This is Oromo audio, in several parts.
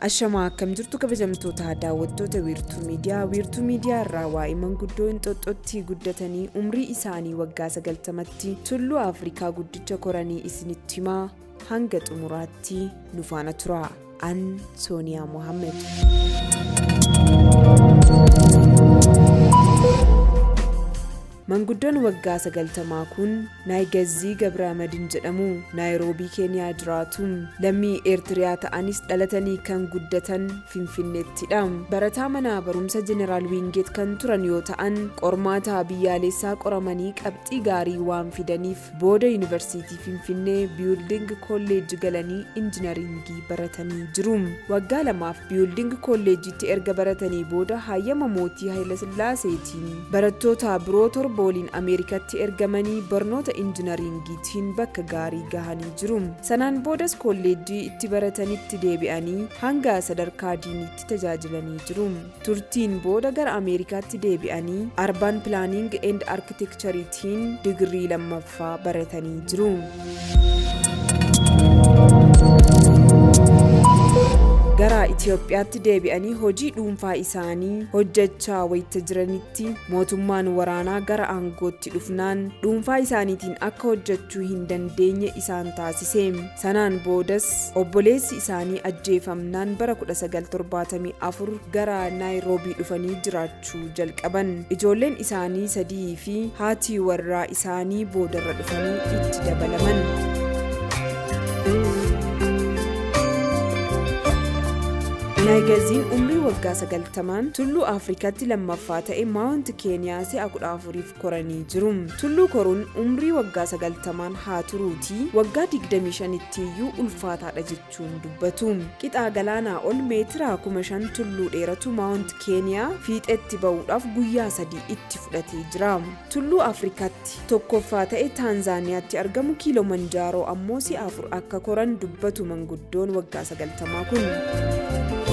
Ashamaa, akkam jirtu kabajamtoota daawwattoota Wiirtuu Miidiyaa? Wiirtuu Miidiyaa irraa waa'ee manguddoo Inxooxxootti guddatanii umrii isaanii waggaa 90tti tulluu Afrikaa guddicha koranii isinitti himaa. Hanga xumuraatti nu faana tura. An Sooniyaa Mohaammed. Manguddoon waggaa 90 kun Naayigazzii Gabraamadin jedhamu. Naayiroobii, Keeniyaa jiraatu. Lammii Eertiriyaa ta'anis dhalatanii kan guddatan Finfinneettidha. Barataa mana barumsa Jeneraal Wiingeet kan turan yoo ta'an, qormaata biyyaalessaa qoramanii qabxii gaarii waan fidaniif booda Yuunivarsiitii Finfinnee Biyulding Kolleejji galanii Injinariingii baratanii jiru. Waggaa lamaaf Biyulding Kolleejjiitti erga baratanii booda hayyama mootii Hayilasillaaseetiin barattoota biroo 7 waliin Ameerikatti ergamanii barnoota Injinariingiitiin bakka gaarii gahanii jiru. Sanaan boodas kolleejjii itti baratanitti deebi'anii hanga sadarkaa diiniitti tajaajilanii jiru. Turtiin booda gara Ameerikaatti deebi'anii Urban Planning and Architecture'tiin digirii lammaffaa baratanii jiru. Gara Itoophiyaatti deebi'anii hojii dhuunfaa isaanii hojjechaa wayita jiranitti mootummaan waraanaa gara aangootti dhufnaan dhuunfaa isaaniitiin akka hojjechuu hin dandeenye isaan taasise. Sanaan boodas obboleessi isaanii ajjeefamnaan bara 1974 gara Naayiroobii dhufanii jiraachuu jalqaban. Ijoolleen isaanii sadii fi haati warraa isaanii boodarra dhufanii itti dabalaman. Naaygaziin umrii waggaa 90n tulluu Afrikaatti lammaffaa ta'e Maawunt Keeniyaa si'a 14f koranii jiru. Tulluu koruun umrii waggaa 90n haa turuutii waggaa 25ttiiyyuu ulfaataadha jechuun dubbatu. Qixaa galaanaa ol meetira 5000 tulluu dheeratu Maawunt Keeniyaa fiixetti ba'uudhaaf guyyaa 3 itti fudhatee jira. Tulluu Afrikaatti tokkoffaa ta'e Taanzaaniyaatti argamu Kiilomanjaaroo ammoo si'a 4 akka koran dubbatu manguddoon waggaa 90 kun.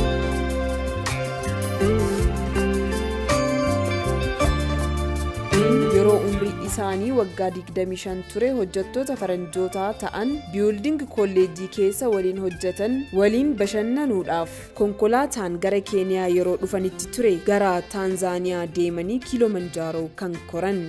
Yeroo umrii isaanii waggaa 25 ture hojjettoota faranjootaa ta'an Biyulding Kolleejjii keessa waliin hojjetan waliin bashannanuudhaaf konkolaataan gara Keeniyaa yeroo dhufanitti ture gara Taanzaaniyaa deemanii Kiilomanjaaroo kan koran.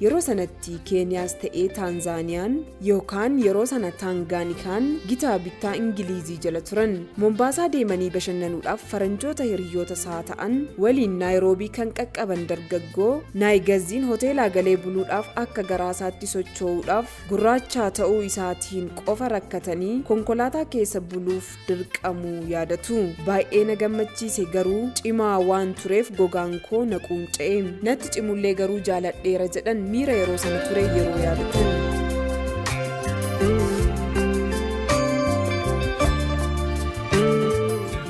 Yeroo sanatti Keeniyaas ta'ee Taanzaaniyaan yookaan yeroo sana Taangaanikaan gita bittaa Ingiliizii jala turan. Mombaasaa deemanii bashannanuudhaaf faranjoota hiriyyoota isaa ta'an waliin Naayiroobii kan qaqqaban dargaggoo Naayigazziin hoteelaa galee buluudhaaf akka garaasaatti socho'uudhaaf gurraachaa ta'uu isaatiin qofa rakkatanii konkolaataa keessa buluuf dirqamuu yaadatu. Baay'ee na gammachiise, garuu cimaa waan tureef gogaan koo na quunca'e. Natti cimullee garuu jaaladheera jedhan miira yeroo sana ture yeroo yaadatan.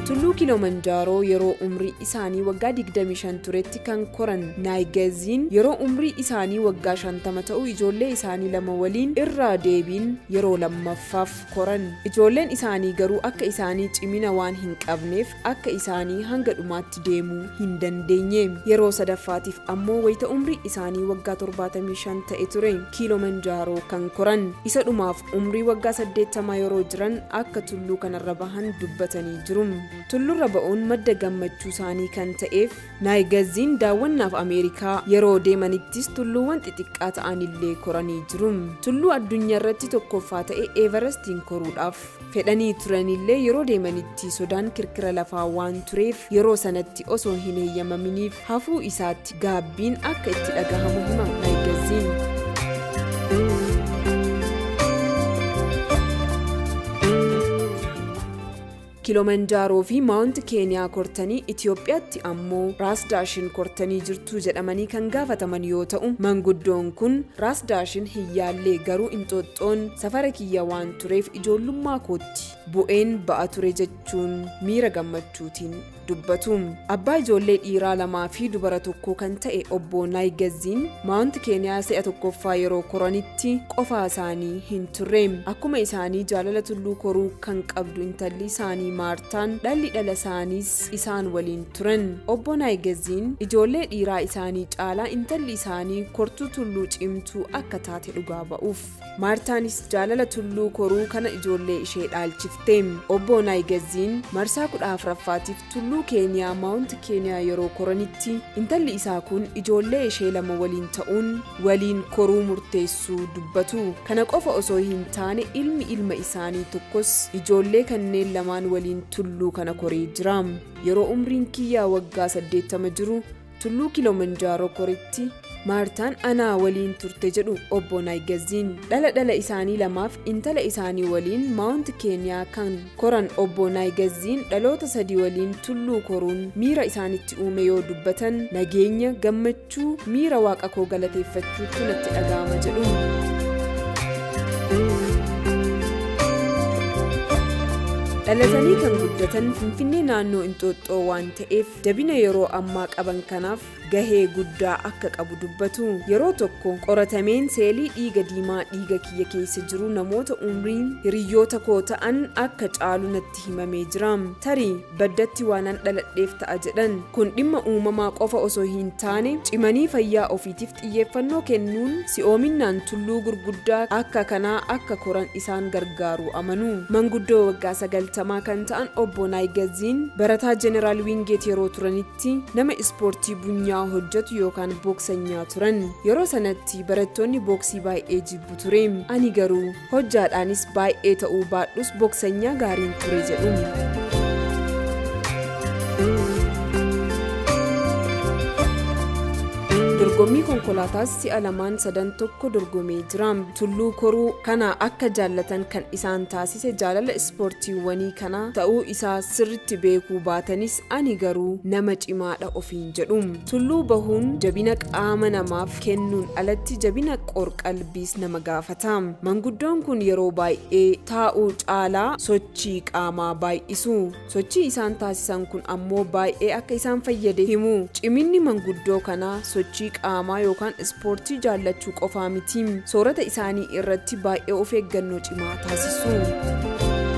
Tulluu Kilomanjaaroo yeroo umrii isaanii waggaa 25 turetti kan koran Naayigaziin yeroo umrii isaanii waggaa 50 ta'u ijoollee isaanii lama waliin irra deebiin yeroo lammaffaaf koran. Ijoolleen isaanii garuu akka isaanii cimina waan hin qabneef akka isaanii hanga dhumaatti deemuu hin dandeenye. Yeroo sadaffaatiif ammoo wayita umrii isaanii waggaa 75 ta'e ture Kiilomanjaaroo kan koran. Isa dhumaaf umrii waggaa 80 yeroo jiran akka tulluu kanarra bahan dubbatanii jiru. Tullurra ba'uun madda gammachuusaanii kan ta'eef Naayigazziin daawwannaaf Ameerikaa yeroo deemanittis tulluuwwan xixiqqaa ta'anillee koranii jiru. Tulluu addunyaarratti tokkoffaa ta'e Eevarastiin koruudhaaf fedhanii turanillee yeroo deemanitti sodaan kirkira lafaa waan tureef yeroo sanatti osoo hin heeyyamaminiif hafuu isaatti gaabbiin akka itti dhagahamu hima Naayigazziin. Kilomanjaaroo fi Maawunt Keeniyaa kortanii Itoophiyaatti ammoo Raas Daashin kortanii jirtuu jedhamanii kan gaafataman yoo ta'u, manguddoon kun Raas Daashin hin yaallee, garuu Inxooxxoon safara kiyya waan tureef ijoollummaa kootti bu'een ba'a ture jechuun miira gammachuutiin dubbatu. Abbaa ijoollee dhiiraa 2 fi dubara 1 kan ta'e obbo Naayigaziin Maawunt Keeniyaa si'a tokkoffaa yeroo koranitti qofaa isaanii hin turre. Akkuma isaanii jaalala tulluu koruu kan qabdu intalli isaanii Maartaan dhalli dhala isaaniis isaan waliin turan. Obbo Naayigaziin ijoollee dhiiraa isaanii caalaa intalli isaanii kortuu tulluu cimtuu akka taate dhugaa ba'uuf. Maartaanis jaalala tulluu koruu kana ijoollee ishee dhaalchifte. Obbo Naayigaziin marsaa 14ffaatiif tulluu Keeniyaa Maawunt Keeniyaa yeroo koranitti intalli isaa kun ijoollee ishee 2 waliin ta'uun waliin koruu murteessuu dubbatu. Kana qofa osoo hin taane ilmi ilma isaanii tokkos ijoollee kanneen lamaan waliin tulluu kana koree jira. Yeroo umriin kiyyaa waggaa 80 jiru tulluu Kilimanjaaroo koretti Maartaan anaa waliin turte jedhu obbo Naayigaziin. Dhala dhala isaanii 2f intala isaanii waliin Maawunt Keeniyaa kan koran obbo Naayigaziin dhaloota 3 waliin tulluu koruun miira isaanitti uume yoo dubbatan nageenya, gammachuu, miira waaqa koo galateeffachuutu natti dhaga'ama jedhu. Dhalatanii kan guddatan Finfinnee naannoo Inxooxxoo waan ta'eef jabina yeroo ammaa qaban kanaaf gahee guddaa akka qabu dubbatu. Yeroo tokko qoratameen seelii dhiiga diimaa dhiiga kiyya keessa jiru namoota umriin hiriyoota koo ta'an akka caalu natti himamee jira. Tarii baddatti waanan dhaladheef ta'a jedhan. Kun dhimma uumamaa qofa osoo hin taane cimanii fayyaa ofiitiif xiyyeeffannoo kennuun si'oominnaan tulluu gurguddaa akka kanaa akka koran isaan gargaaru amanu. Manguddoo waggaa 90 kan ta'an obbo Naayigaziin barataa Jeneraal Wiingeet yeroo turanitti nama ispoortii bunyaa hojjetu yookaan booksanyaa turan. Yeroo sanatti barattoonni booksii baay'ee jibbu ture. Ani garuu hojjaadhaanis baay'ee ta'uu baadhus booksanyaa gaariin ture jedhu. Dorgommii konkolaataas si'a 2 3 1 dorgomee jira. Tulluu koruu kana akka jaallatan kan isaan taasise jaalala ispoortiiwwanii kana ta'uu isaa sirritti beekuu baatanis ani garuu nama cimaadha ofiin jedhu. Tulluu bahuun jabina qaama namaaf kennuun alatti jabina qorqalbiis nama gaafata. Manguddoon kun yeroo baay'ee taa'uu caalaa sochii qaamaa baay'isu. Sochii isaan taasisan kun ammoo baay'ee akka isaan fayyade himu. Ciminni manguddoo kanaa sochii qaamaa yookaan ispoortii jaallachuu qofaa miti. Soorata isaanii irratti baay'ee of eeggannoo cimaa taasisu.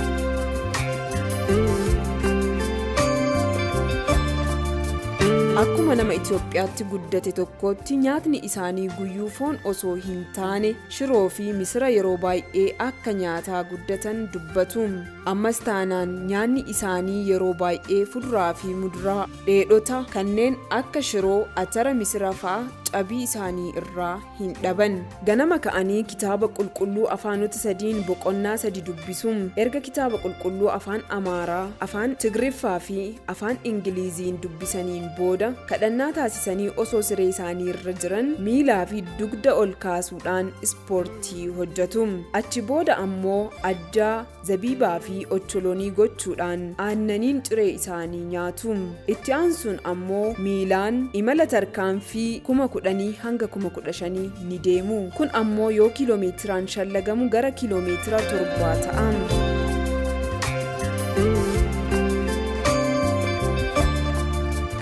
Akkuma nama Itoophiyaatti guddate tokkotti nyaatni isaanii guyyuu foon osoo hin taane shiroo fi misira yeroo baay'ee akka nyaataa guddatan dubbatu. Ammas taanaan nyaanni isaanii yeroo baay'ee fuduraa fi muduraa dheedhota kanneen akka shiroo, atara, misira fa'a cabii isaanii irraa hin dhaban. Ganama ka'anii kitaaba qulqulluu afaanota 3 boqonnaa 3 dubbisu. Erga kitaaba qulqulluu afaan Amaaraa, afaan Tigriffaa fi afaan Ingiliziin dubbisaniin booda kadhannaa taasisanii osoo siree isaanii irra jiran miilaa fi dugda ol kaasuudhaan ispoortii hojjetu. Achi booda ammoo ajjaa, zabiibaa fi ocholoonii gochuudhaan aannaniin ciree isaanii nyaatu. Itti aansuun ammoo miilaan imala tarkaanfii 10,000 hanga 15,000 ni deemu. Kun ammoo yoo kiiloomeetiraan shallagamu gara kiiloomeetira 7 ta'a.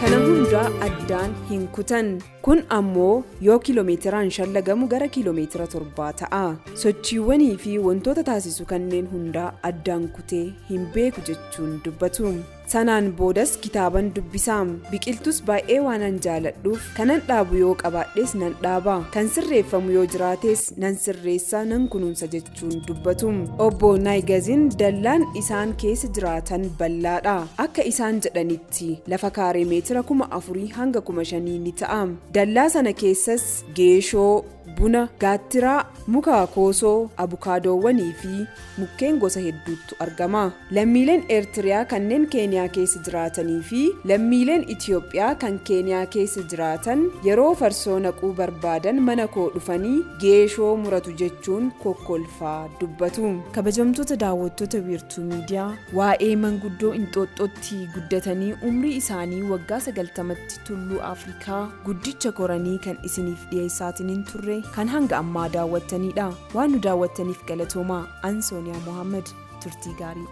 Kana hundaa addaan hin kutan. Kun ammoo yoo kiiloomeetiraan shallagamu gara kiiloomeetira 7 ta'a. Sochiiwwanii fi wantoota taasisu kanneen hundaa addaan kutee hin beeku jechuun dubbatu. Sanaan boodas kitaaban dubbisaa. Biqiltus baay'ee waanan jaaladhuuf kanan dhaabu yoo qabaadhes nan dhaaba. Kan sirreeffamu yoo jiraates nan sirreessa, nan kunuunsa jechuun dubbatu. Obbo Naayigaziin dallaan isaan keessa jiraatan bal'aadha. Akka isaan jedhanitti lafa kaaree meetira 4,000 hanga 5,000 ni ta'a. Dallaa sana keessas geeshoo, buna, gaattiraa, muka koosoo, abukaadoowwanii fi mukkeen gosa hedduutu argama. Lammiileen Eertiriyaa kanneen Keeniyaa keessa jiraatanii fi lammiileen Itoophiyaa kan Keeniyaa keessa jiraatan yeroo farsoo naquu barbaadan mana koo dhufanii geeshoo muratu jechuun kokkolfaa dubbatu. Kabajamtoota daawwattoota Wiirtuu Miidiyaa waa'ee manguddoo Inxooxxootti guddatanii umrii isaanii waggaa 90tti tulluu Afrikaa guddicha koranii kan isiniif dhiyeessaatiin turre kan hanga ammaa daawwattanidha. Waan nu daawwattaniif galatoomaa. Ansooniyaa Mohaammed turtii gaarii.